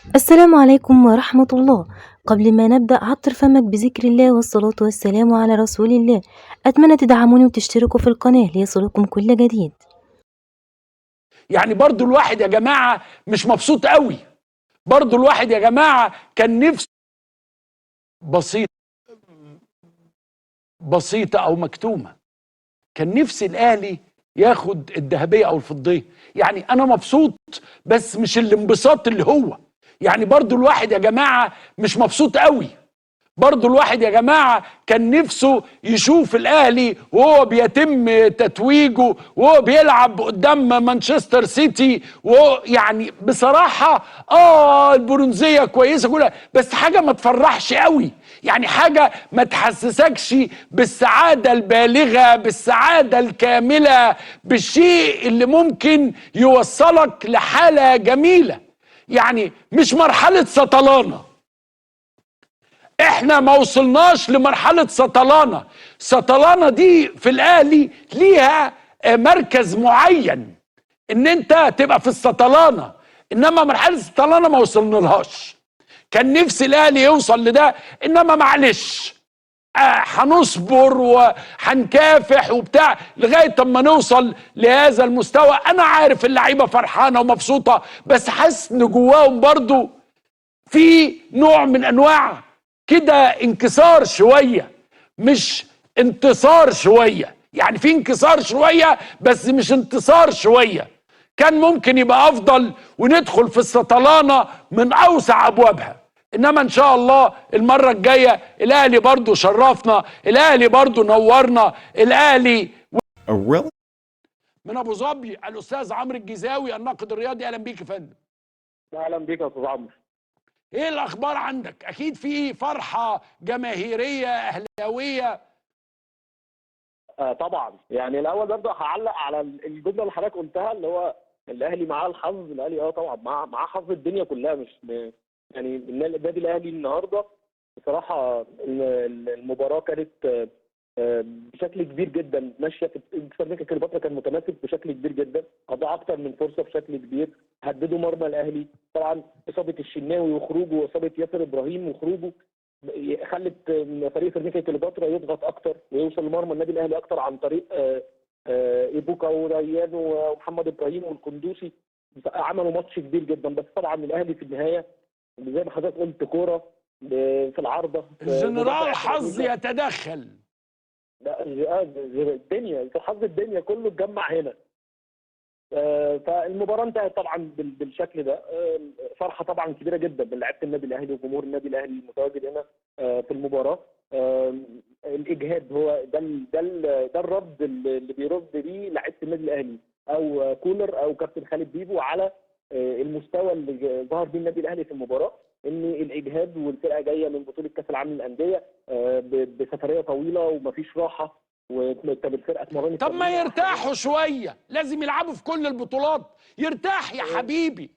السلام عليكم ورحمة الله. قبل ما نبدأ عطر فمك بذكر الله والصلاة والسلام على رسول الله. أتمنى تدعموني وتشتركوا في القناة ليصلكم كل جديد. يعني برضو الواحد يا جماعة مش مبسوط قوي، برضو الواحد يا جماعة كان نفسه بسيطة أو مكتومة، كان نفسي الأهلي ياخد الذهبية أو الفضية. يعني أنا مبسوط بس مش الانبساط اللي هو، يعني برضو الواحد يا جماعة مش مبسوط قوي، برضو الواحد يا جماعة كان نفسه يشوف الأهلي وهو بيتم تتويجه وهو بيلعب قدام مانشستر سيتي، وهو يعني بصراحة البرونزية كويسة كلها، بس حاجة ما تفرحش قوي، يعني حاجة ما تحسسكش بالسعادة البالغة، بالسعادة الكاملة، بالشيء اللي ممكن يوصلك لحالة جميلة. يعني مش مرحلة سطلانة، احنا ما وصلناش لمرحلة سطلانة. سطلانة دي في الاهلي ليها مركز معين ان انت تبقى في السطلانة، انما مرحلة السطلانة ما وصلنا لهاش. كان نفسي الاهلي يوصل لده، انما معلش هنصبر وهنكافح وبتاع لغاية اما نوصل لهذا المستوى. انا عارف اللعيبة فرحانة ومبسوطة، بس حاسس ان جواهم برضو في نوع من انواع كده انكسار شوية، مش انتصار شوية. يعني في انكسار شوية بس مش انتصار شوية. كان ممكن يبقى افضل وندخل في السطلانه من اوسع ابوابها، انما ان شاء الله المرة الجاية الاهلي برضو شرفنا، الاهلي برضو نورنا، الاهلي من ابو ظبي الاستاذ عمرو الجزاوي الناقد الرياضي. اهلا بيك يا فندم. اهلا بيك يا استاذ عمرو. ايه الاخبار عندك؟ اكيد في فرحه جماهيرية اهلاويه. طبعا، يعني الاول برضه هعلق على الجملة اللي حضرتك قلتها اللي هو الاهلي معاه الحظ. الاهلي طبعا معاه حظ الدنيا كلها، مش يعني النادي الاهلي النهارده بصراحة المباراة كانت بشكل كبير جدا ماشية في سيراميكا كليوباترا، كان متماسك بشكل كبير جدا، اضاع اكتر من فرصة بشكل كبير، هددوا مرمى الاهلي. طبعا اصابه الشناوي وخروجه واصابه ياسر ابراهيم وخروجه خلت فريق سيراميكا كليوباترا يضغط اكتر ويوصل لمرمى النادي الاهلي اكتر عن طريق ايبوكا وريان ومحمد ابراهيم والقندوسي. عملوا ماتش كبير جدا، بس طبعا الاهلي في النهاية زي ما حضرتك قلت كورة في العارضة، الجنرال حظ يتدخل. لا الدنيا حظ الدنيا كله اتجمع هنا. فالمباراه انتهت طبعا بالشكل ده. فرحه طبعا كبيرة جدا من لعيبة النادي الاهلي وجمهور النادي الاهلي المتواجد هنا في المباراة. الاجهاد هو ده ده الرد اللي بيرد بيه لعيبة النادي الاهلي او كولر او كابتن خالد بيبو على المستوى اللي ظهر بيه النادي الاهلي في المباراة، ان الاجهاد والفرقة جاية من بطوله كاس العالم للاندية بسفريه طويلة ومفيش راحة، وطب الفرقة اتمرنت. طب ما يرتاحوا شوية، لازم يلعبوا في كل البطولات. يرتاح يا حبيبي،